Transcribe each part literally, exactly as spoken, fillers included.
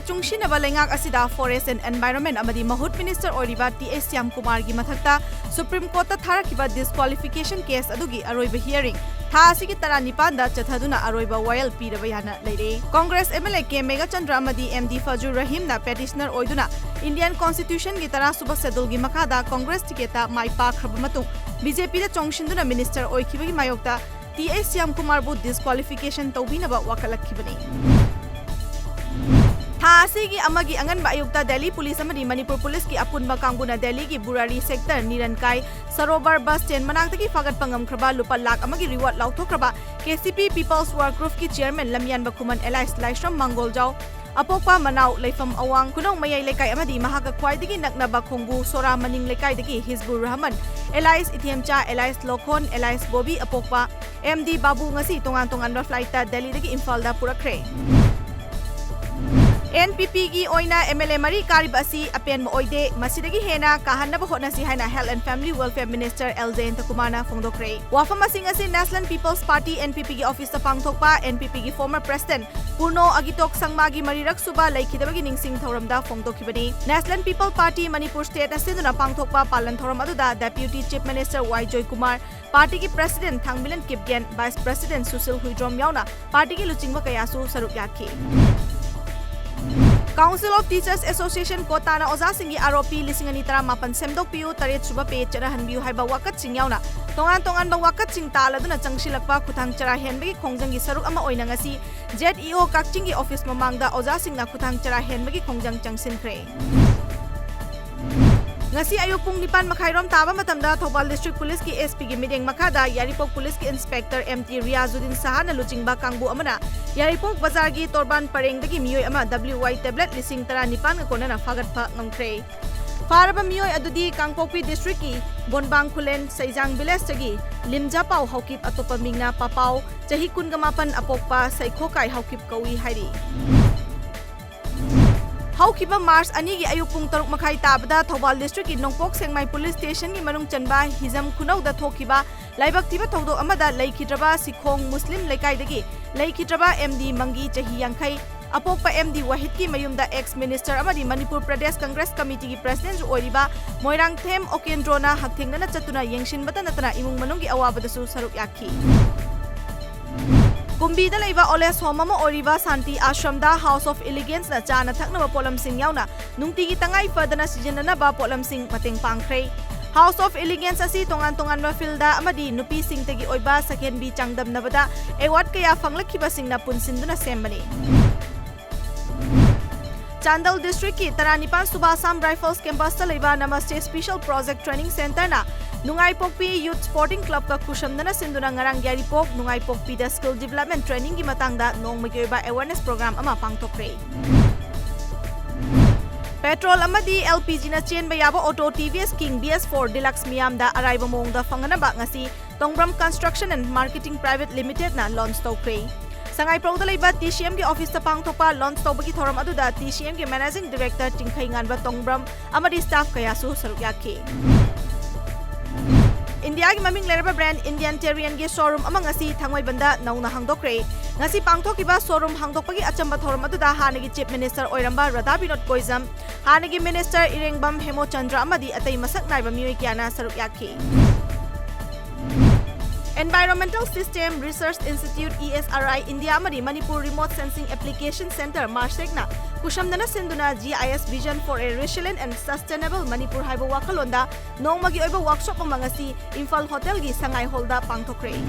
ꯆꯨꯡꯁꯤꯟꯅꯕ ꯂꯩꯉꯥꯛ ꯑꯁꯤꯗ Forest and Environment ꯑꯃꯗꯤ ꯃꯍꯨꯠ Minister ꯑꯣꯏꯔꯤꯕ ꯇꯤ ꯑꯩꯆ ꯁ꯭ꯌꯥꯝ ꯀꯨꯃꯥꯔꯒꯤ ꯃꯊꯛꯇ Supreme Courtꯇ ꯊꯥꯔꯛꯈꯤꯕ disqualification case ꯑꯗꯨꯒꯤ ꯑꯔꯣꯏꯕ hearing ꯊꯥ ꯑꯁꯤꯒꯤ ꯇꯔꯥꯅꯤꯄꯥꯟꯗ ꯆꯠꯊꯗꯨꯅ ꯑꯔꯣꯏꯕ ꯋꯥꯌꯦꯜ ꯄꯤꯔꯕ ꯌꯥꯅ ꯂꯩꯔꯦ꯫ Congress M L A K Meghachandra ꯑꯃꯗꯤ M D ꯐꯖꯨꯔ ꯔꯍꯤꯝꯅ petitioner ꯑꯣꯏꯗꯨꯅ Indian Constitutionꯒꯤ ꯇꯔꯥꯁꯨꯕ scheduleꯒꯤ ꯃꯈꯥꯗ Congress ticketꯇ ꯃꯥꯏ ꯄꯥꯛꯈ꯭ꯔꯕ ꯃꯇꯨꯡ B J Pꯗ ꯆꯣꯡꯁꯤꯟꯗꯨꯅ Minister ꯑꯣꯏꯈꯤꯕꯒꯤ ꯃꯥꯌꯣꯛꯇ ꯇꯤ ꯑꯩꯆ ꯁ꯭ꯌꯥꯝ ꯀꯨꯃꯥꯔꯕꯨ disqualification ꯇꯧꯕꯤꯅꯕ ꯋꯥꯀꯠꯂꯛꯈꯤꯕꯅꯤ꯫ ꯊꯥ ꯑꯁꯤꯒꯤ ꯑꯃꯒꯤ ꯑꯉꯟꯕ ꯑꯌꯨꯛꯇ ꯗꯦꯜꯂꯤ ꯄꯨꯂꯤꯁ ꯑꯃꯗꯤ ꯃꯅꯤꯄꯨꯔ ꯄꯨꯂꯤꯁꯀꯤ ꯑꯄꯨꯟꯕ ꯀꯥꯡꯕꯨꯅ ꯗꯦꯜꯂꯤꯒꯤ ꯕꯨꯔꯥꯔꯤ sector ꯅꯤꯔꯟꯀꯥꯏ ꯁꯔꯣꯕꯔ bus stand ꯃꯅꯥꯛꯇꯒꯤ ꯐꯥꯒꯠꯄ ꯉꯝꯈ꯭ꯔꯕ ꯂꯨꯄꯥ ꯂꯥꯈ ꯑꯃꯒꯤ reward ꯂꯥꯎꯊꯣꯛꯈ꯭ꯔꯕ K C P People's Work Groupꯀꯤ chairman ꯂꯝꯌꯥꯟꯕ ꯈꯨꯃꯟ alias ꯂꯥꯏꯁ꯭ꯔꯝ ꯃꯥꯡꯒꯣꯜꯖꯥꯎ, ꯑꯄꯣꯛꯄ ꯃꯅꯥꯎ ꯂꯩꯐꯝ ꯑꯋꯥꯡ ꯈꯨꯅꯧ ꯃꯌꯥꯏ ꯂꯩꯀꯥꯏ ꯑꯃꯗꯤ ꯃꯍꯥꯛꯀ ꯈ꯭ꯋꯥꯏꯗꯒꯤ ꯅꯛꯅꯕ ꯈꯣꯡꯕꯨ ꯁꯣꯔꯥ ꯃꯅꯤꯡ ꯂꯩꯀꯥꯏꯗꯒꯤ ꯍꯤꯖꯕꯨꯔ Rahman alias ꯏꯊꯦꯝꯆꯥ alias ꯂꯣꯈꯣꯟ alias Bobby ꯑꯄꯣꯛꯄ M D ꯕꯥꯕꯨ ꯉꯁꯤ ꯇꯣꯉꯥꯟ ꯇꯣꯉꯥꯟꯕ flightꯇ ꯗꯦꯜꯂꯤꯗꯒꯤ ꯏꯝꯐꯥꯜꯗ ꯄꯨꯔꯛꯈ꯭ꯔꯦ꯫ N P Pꯒꯤ ꯑꯣꯏꯅ M L A ꯃꯔꯤ ꯀꯥꯔꯤꯕ ꯑꯁꯤ ꯑꯄꯦꯟꯕ ꯑꯣꯏꯗꯦ, ꯃꯁꯤꯗꯒꯤ ꯍꯦꯟꯅ ꯀꯥꯍꯟꯅꯕ ꯍꯣꯠꯅꯁꯤ ꯍꯥꯏꯅ Health and Family Welfare Minister L Jayanta Kumarꯅ ꯐꯣꯡꯗꯣꯛꯈ꯭ꯔꯦ꯫ ꯋꯥꯐꯝ ꯑꯁꯤꯡ ꯑꯁꯤ National People's Party N P Pꯒꯤ officeꯇ ꯄꯥꯡꯊꯣꯛꯄ N P Pꯒꯤ former president ꯄꯨꯔꯅꯣ ꯑꯒꯤꯇꯣꯛ ꯁꯪꯃꯥꯒꯤ ꯃꯔꯤꯔꯛ ꯁꯨꯕ ꯂꯩꯈꯤꯗꯕꯒꯤ ꯅꯤꯡꯁꯤꯡ ꯊꯧꯔꯝꯗ ꯐꯣꯡꯗꯣꯛꯈꯤꯕꯅꯤ꯫ National People Party ꯃꯅꯤꯄꯨꯔ stateꯅ ꯁꯤꯟꯗꯨꯅ ꯄꯥꯡꯊꯣꯛꯄ ꯄꯥꯂꯟ ꯊꯧꯔꯝ ꯑꯗꯨꯗ Deputy Chief Minister Y Joykumar, partyꯒꯤ president ꯊꯥꯡꯃꯤꯂꯟ Kipgen, vice president Sushil Huidrom ꯌꯥꯎꯅ partyꯒꯤ ꯂꯨꯆꯤꯡꯕ ꯀꯌꯥꯁꯨ ꯁꯔꯨꯛ ꯌꯥꯈꯤ꯫ Council of Teachers Association ꯀꯣꯇꯥꯅ ꯑꯣꯖꯥꯁꯤꯡꯒꯤ ꯑꯥꯔ ꯑꯣ ꯄꯤ ꯂꯤꯁꯤꯡ ꯑꯅꯤ ꯇꯔꯥꯃꯥꯄꯟ ꯁꯦꯝꯗꯣꯛꯄꯤꯌꯨ, ꯇꯔꯦꯠ ꯁꯨꯕ pay ꯆꯠꯅꯍꯟꯕꯤꯌꯨ ꯍꯥꯏꯕ ꯋꯥꯀꯠꯁꯤꯡ ꯌꯥꯎꯅ ꯇꯣꯉꯥꯟ ꯇꯣꯉꯥꯟꯕ ꯋꯥꯀꯠꯁꯤꯡ ꯇꯥꯜꯂꯗꯨꯅ ꯆꯪꯁꯤꯜꯂꯛꯄ ꯈꯨꯊꯥꯡ ꯆꯔꯥ ꯍꯦꯟꯕꯒꯤ ꯈꯣꯡꯖꯪꯒꯤ ꯁꯔꯨꯛ ꯑꯃ ꯑꯣꯏꯅ ꯉꯁꯤ Z E O ꯀꯛꯆꯤꯡꯒꯤ office ꯃꯃꯥꯡꯗ ꯑꯣꯖꯥꯁꯤꯡꯅ ꯈꯨꯊꯥꯡ ꯆꯔꯥ ꯍꯦꯟꯕꯒꯤ ꯈꯣꯡꯖꯪ ꯆꯪꯁꯤꯟꯈ꯭ꯔꯦ꯫ ꯉꯁꯤ ꯑꯌꯨꯛ ꯄꯨꯡ ꯅꯤꯄꯥꯟ ꯃꯈꯥꯏꯔꯣꯝ ꯇꯥꯕ ꯃꯇꯝꯗ ꯊꯧꯕꯥꯜ District Policeꯀꯤ S Pꯒꯤ ꯃꯤꯠꯌꯦꯡ ꯃꯈꯥꯗ ꯌꯥꯏꯔꯤꯄꯣꯛ Policeꯀꯤ Inspector M T ꯔꯤꯌꯥꯖꯨꯗꯤꯟ ꯁꯍꯥꯅ ꯂꯨꯆꯤꯡꯕ ꯀꯥꯡꯕꯨ ꯑꯃꯅ ꯌꯥꯏꯔꯤꯄꯣꯛ ꯕꯖꯥꯔꯒꯤ ꯇꯣꯔꯕꯥꯟ ꯄꯔꯦꯡꯗꯒꯤ ꯃꯤꯑꯣꯏ ꯑꯃ W Y tablet ꯂꯤꯁꯤꯡ ꯇꯔꯥꯅꯤꯄꯥꯟꯒ ꯀꯣꯟꯅꯅ ꯐꯥꯒꯠꯄ ꯉꯝꯈ꯭ꯔꯦ꯫ ꯐꯥꯔꯕ ꯃꯤꯑꯣꯏ ꯑꯗꯨꯗꯤ ꯀꯥꯡꯄꯣꯛꯄꯤ Districtꯀꯤ ꯕꯣꯟꯕꯥꯡ ꯈꯨꯂꯦꯟ ꯁꯩꯖꯥꯡ villageꯇꯒꯤ ꯂꯤꯝꯖꯥꯄꯥꯎ ꯍꯥꯎꯀꯤꯞ, ꯑꯇꯣꯞꯄ ꯃꯤꯡꯅ ꯄꯥꯄꯥꯎ, ꯆꯍꯤ ꯀꯨꯟꯒ ꯃꯥꯄꯟ, ꯑꯄꯣꯛꯄ ꯁꯩꯈꯣꯀꯥꯏ ꯍꯥꯎꯀꯤꯞ ꯀꯧꯏ ꯍꯥꯏꯔꯤ꯫ ꯍꯧꯈꯤꯕ March ꯑꯅꯤꯒꯤ ꯑꯌꯨꯛ ꯄꯨꯡ ꯇꯔꯨꯛ ꯃꯈꯥꯏ ꯇꯥꯕꯗ ꯊꯧꯕꯥꯜ Districtꯀꯤ ꯅꯣꯡꯄꯣꯛ ꯁꯦꯛꯃꯥꯏ Police Stationꯒꯤ ꯃꯅꯨꯡ ꯆꯟꯕ ꯍꯤꯖꯝ ꯈꯨꯅꯧꯗ ꯊꯣꯛꯈꯤꯕ ꯂꯥꯏꯕꯛ ꯊꯤꯕ ꯊꯧꯗꯣꯛ ꯑꯃꯗ ꯂꯩꯈꯤꯗ꯭ꯔꯕ ꯁꯤꯈꯣꯡ ꯃꯨꯁꯂꯤꯝ ꯂꯩꯀꯥꯏꯗꯒꯤ ꯂꯩꯈꯤꯗ꯭ꯔꯕ M D ꯃꯪꯒꯤ, ꯆꯍꯤ ꯌꯥꯡꯈꯩ, ꯑꯄꯣꯛꯄ ꯑꯦꯝ ꯗꯤ ꯋꯥꯍꯤꯗꯀꯤ ꯃꯌꯨꯝꯗ ex minister ꯑꯃꯗꯤ ꯃꯅꯤꯄꯨꯔ ꯄ꯭ꯔꯗꯦꯁ ꯀꯪꯒ꯭ꯔꯦꯁ ꯀꯃꯤꯇꯤꯒꯤ presidentꯁꯨ ꯑꯣꯏꯔꯤꯕ ꯃꯣꯏꯔꯥꯡꯊꯦꯝ ꯑꯣꯀꯦꯟꯗ꯭ꯔꯣꯅ ꯍꯛꯊꯦꯡꯅꯅ ꯆꯠꯇꯨꯅ ꯌꯦꯡꯁꯤꯟꯕꯇ ꯅꯠꯇꯅ ꯏꯃꯨꯡ ꯃꯅꯨꯡꯒꯤ ꯑꯋꯥꯕꯗꯁꯨ ꯁꯔꯨꯛ ꯌꯥꯈꯤ꯫ ꯀꯨꯝꯕꯤꯗ ꯂꯩꯕ old age home ꯑꯃ ꯑꯣꯏꯔꯤꯕ ꯁꯥꯟꯇꯤ ꯑꯥꯁ꯭ꯔꯝꯗ House of Eleganceꯅ ꯆꯥꯅ ꯊꯛꯅꯕ ꯄꯣꯠꯂꯝꯁꯤꯡ ꯌꯥꯎꯅ ꯅꯨꯡꯇꯤꯒꯤ ꯇꯉꯥꯏ ꯐꯗꯅ ꯁꯤꯖꯤꯟꯅꯅꯕ ꯄꯣꯠꯂꯝꯁꯤꯡ ꯃꯇꯦꯡ ꯄꯥꯡꯈ꯭ꯔꯦ꯫ House of Elegance ꯑꯁꯤ ꯇꯣꯉꯥꯟ ꯇꯣꯉꯥꯟꯕ fieldꯗ ꯑꯃꯗꯤ ꯅꯨꯄꯤꯁꯤꯡꯇꯒꯤ ꯑꯣꯏꯕ ꯁꯛꯍꯦꯟꯕꯤ ꯆꯥꯡꯗꯝꯅꯕꯗ award ꯀꯌꯥ ꯐꯪꯂꯛꯈꯤꯕꯁꯤꯡꯅ ꯄꯨꯟꯁꯤꯟꯗꯨꯅ ꯁꯦꯝꯕꯅꯤ꯫ ꯆꯥꯟꯗꯦꯜ districtꯀꯤ ꯇꯔꯥꯅꯤꯄꯥꯟ ꯁꯨꯕ Assam Rifles campusꯇ ꯂꯩꯕ Namaste Special Project Training Centreꯅ ꯅꯨꯡꯉꯥꯏꯄꯣꯛꯄꯤ Youth Sporting Clubꯀ ꯈꯨꯠꯁꯝꯅꯅ ꯁꯤꯟꯗꯨꯅ ꯉꯔꯥꯡ ꯌꯥꯏꯔꯤꯄꯣꯛ ꯅꯨꯡꯉꯥꯏꯄꯣꯛꯄꯤꯗ skill development trainingꯒꯤ ꯃꯇꯥꯡꯗ ꯅꯣꯡꯃꯒꯤ ꯑꯣꯏꯕ awareness program ꯑꯃ ꯄꯥꯡꯊꯣꯛꯈ꯭ꯔꯦ꯫ Petrol ꯑꯃꯗꯤ L P Gꯅ ꯆꯦꯟꯕ ꯌꯥꯕ auto T V S King B S four Deluxe ꯃꯤꯌꯥꯝꯗ ꯑꯔꯥꯏꯕ ꯃꯑꯣꯡꯗ ꯐꯪꯍꯟꯅꯕ ꯉꯁꯤ ꯇꯣꯡꯕ꯭ꯔꯝ Construction and Marketing Private Limitedꯅ launch ꯇꯧꯈ꯭ꯔꯦ꯫ ꯁꯉꯥꯏꯄ꯭ꯔꯧꯗ ꯂꯩꯕ T C Mꯒꯤ officeꯇ ꯄꯥꯡꯊꯣꯛꯄ launch ꯇꯧꯕꯒꯤ ꯊꯧꯔꯝ ꯑꯗꯨꯗ T C Mꯒꯤ Managing Director Chingkheinganba ꯇꯣꯡꯕ꯭ꯔꯝ ꯑꯃꯗꯤ staff ꯀꯌꯥꯁꯨ ꯁꯔꯨꯛ ꯌꯥꯈꯤ꯫ ꯏꯟꯗꯤꯌꯥꯒꯤ ꯃꯃꯤꯡ ꯂꯩꯔꯕ brand Indian Terrierꯒꯤ showroom ꯑꯃ ꯉꯁꯤ ꯊꯥꯡꯃꯩꯕꯟꯗ ꯅꯧꯅ ꯍꯥꯡꯗꯣꯛꯈ꯭ꯔꯦ꯫ ꯉꯁꯤ ꯄꯥꯡꯊꯣꯛꯈꯤꯕ showroom ꯍꯥꯡꯗꯣꯛꯄꯒꯤ ꯑꯆꯝꯕ ꯊꯧꯔꯝ ꯑꯗꯨꯗ ꯍꯥꯟꯅꯒꯤ Chief Minister ꯑꯣꯏꯔꯝꯕ ꯔꯥꯙꯥ ꯕꯤꯅꯣꯗ ꯀꯣꯏꯖꯝ, ꯍꯥꯟꯅꯒꯤ Minister ꯏꯔꯦꯡꯕꯝ ꯍꯦꯃꯣꯆꯟꯗ꯭ꯔ ꯑꯃꯗꯤ ꯑꯇꯩ ꯃꯁꯛ ꯅꯥꯏꯕ ꯃꯤꯑꯣꯏ ꯀꯌꯥꯅ ꯁꯔꯨꯛ ꯌꯥꯈꯤ꯫ Environmental System Research Institute, E S R I, India ꯑꯃꯗꯤ Manipur Remote Sensing Application Centre, MARSACꯅ ꯈꯨꯠꯁꯝꯅꯅ ꯁꯤꯟꯗꯨꯅ G I S Vision for a Resilient and Sustainable Manipur ꯍꯥꯏꯕ ꯋꯥꯈꯜꯂꯣꯟꯗ ꯅꯣꯡꯃꯒꯤ ꯑꯣꯏꯕ workshop ꯑꯃ ꯉꯁꯤ ꯏꯝꯐꯥꯜ ꯍꯣꯇꯦꯜꯒꯤ ꯁꯉꯥꯏ ꯍꯣꯜꯗ ꯄꯥꯡꯊꯣꯛꯈ꯭ꯔꯦ꯫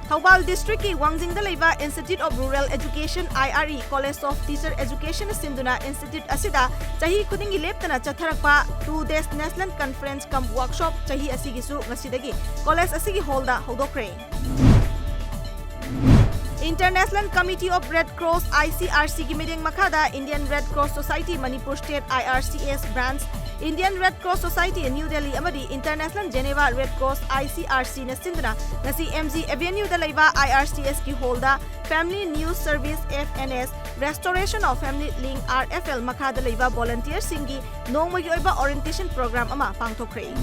ꯊꯧꯕꯥꯜ districtꯀꯤ ꯋꯥꯡꯖꯤꯡꯗ ꯂꯩꯕ Institute of Rural Education, I R E, College of Teacher Educationꯅ ꯁꯤꯟꯗꯨꯅ institute ꯑꯁꯤꯗ ꯆꯍꯤ ꯈꯨꯗꯤꯡꯒꯤ ꯂꯦꯞꯇꯅ ꯆꯠꯊꯔꯛꯄ two days national conference cum workshop ꯆꯍꯤ ꯑꯁꯤꯒꯤꯁꯨ ꯉꯁꯤꯗꯒꯤ college ꯑꯁꯤꯒꯤ ꯍꯣꯜꯗ ꯍꯧꯗꯣꯛꯈ꯭ꯔꯦ꯫ International Committee of Red Cross, I C R Cꯒꯤ ꯃꯤꯠꯌꯦꯡ ꯃꯈꯥꯗ Indian Red Cross Society Manipur State, I R C S Branch, Indian Red Cross Society New Delhi ꯑꯃꯗꯤ International Geneva Red Cross, I C R Cꯅ ꯁꯤꯟꯗꯨꯅ ꯉꯁꯤ M G Avenueꯗ ꯂꯩꯕ I R C Sꯀꯤ ꯍꯣꯜꯗ Family News Service, F N S, Restoration of Family Link, R F L ꯃꯈꯥꯗ ꯂꯩꯕ volunteerꯁꯤꯡꯒꯤ ꯅꯣꯡꯃꯒꯤ ꯑꯣꯏꯕ orientation program ꯑꯃ ꯄꯥꯡꯊꯣꯛꯈ꯭ꯔꯦ꯫